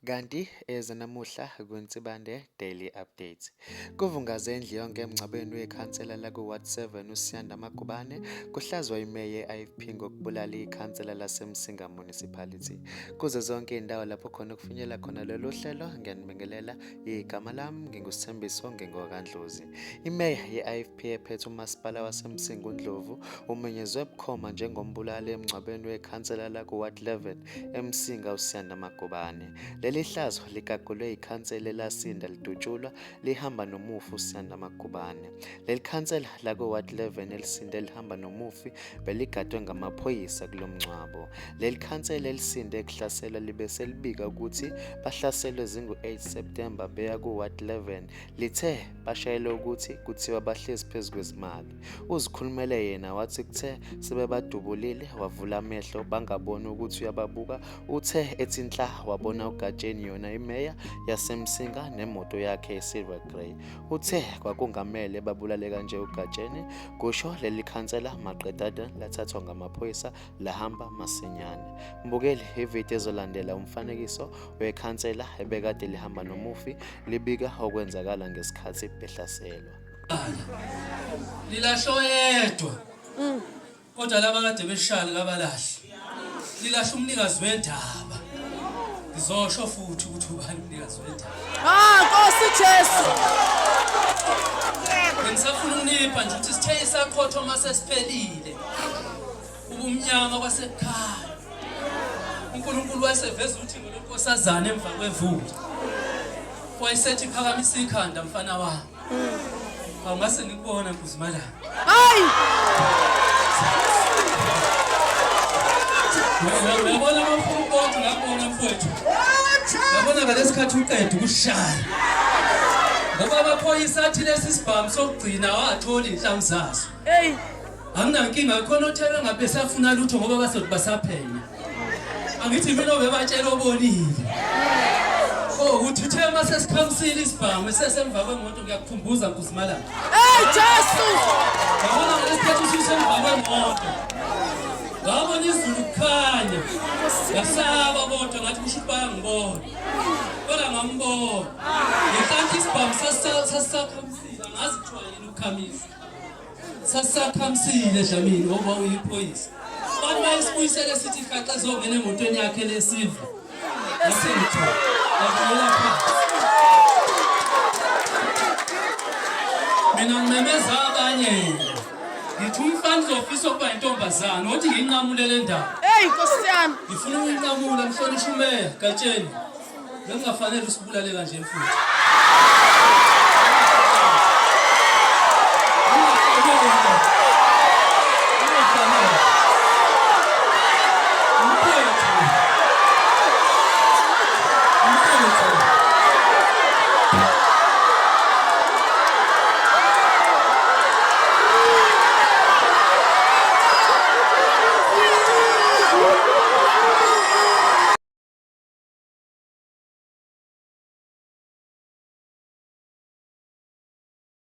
Kanti ezanamuhla kwiNsibande Daily Update. Kuvungaze indlu yonke emngcwabeni wekhansela laku-Ward 7 uSiyanda Magubane kuhlazwa imeya ye-IFP ngokubulala ikhansela laseMsinga Municipality. Kuzo zonke izindawo lapho khona kufinyela khona lolu hlelo ngiyanibingelela igama lami nginguSithembiso ngingokaNdlozi. Imeya ye-IFP ephethe umasipala waseMsinga uNdlovu umenyezwe bukhoma njengombulali emngcwabeni wekhansela laku-Ward 11 eMsinga uSiyanda Magubane. Leli hlazo ligagulwe yikhansela elasinda lidutshulwa lihamba nomufi uSiyanda Magubane. Leli khansela lako-Ward 11 elisinde lihamba nomufi beligadwe ngamaphoyisa kulo mngcwabo. Leli khansela elisinde ekuhlaselwa libe selibika ukuthi bahlaselwe zingu-8 September beya ku-Ward 11. Lithe bashayelwe ukuthi kuthiwa bahlezi phezu kwezimali. Uzikhulumele yena wathi kuthe sebebadubulile wavula amehlo bangaboni ukuthi uyababuka. Uthe ethi nhla wabona uGatsheni yona imeya yaseMsinga nemoto yakhe yesilver grey. Uthe kwakungamele babulale kanje uGatsheni, kusho leli khansela maqedada lathathwa ngamaphoyisa lahamba masinyane. Mbukeli, ividiyo ezolandela umfanekiso wekhansela ebekade lihamba nomufi libika okwenzakala ngesikhathi behlaselwa. Lilahla oyedwa. Kodwa laba kade beshaya kabalahli. Lilahla umnikazi wendaba. Ngizosho futhi ukuthi ubani umnikazi wendaba. Ah, Nkosi Jesu. Bengisafuna ukunipha nje ukuthi sithe isakhotho uma sesiphelile. Ubumnyama kwasekhaya. uNkulunkulu wayeseveza ukuthi ngolwenkosazana emva kwevula. Wayesethi phakamisa ikhanda mfana wami. Awungase ngikubona Nkuzimalanga. Hayi! Uyabona uma ufuna ukubona ngakubona mfowethu. Uyabona ngalesikhathi uqeda ukushaya. Ngoba amaphoyisa athi lesi sibhamu sokugcina wathola inhlamvu zaso. Hey! Anginankinga khona othe bengabe besafuna lutho ngoba bazothi basaphenya. Angithi mina obebatshela obonile. Oh uthi uthe uma sesikhamisile isibhamu esesemva kwemoto ngiyakukhumbuza Nkuzimalanga. Hey Jesu! Yabona ngalesikhathi ususemva kwemoto. Ngabona izulu kukhanya. Ngasaba kodwa ngathi kusho ukuthi bayangibona. Kodwa ngambona. Ngenhlanhla isibhamu sasisakhamisile angazi kuthiwa yini ukukhamisa. Sasisakhamisile Dlamini ngoba uyiphoyisa. Abantu bayisibuyisele sithi ihaxa ezongena emotweni yakhe lesiva. Ngase ngitho. Ngabuyela phansi. Mina ngimemeza abanye. Ngithi umfana uzofisa ukuba intombazane othi ngiyinqamule le ndaba. Hey Nkosi yami. Ngifuna ukuyinqamula mhlonishwa umeya Gatsheni. Bekungafanele usibulale kanje mfuthu.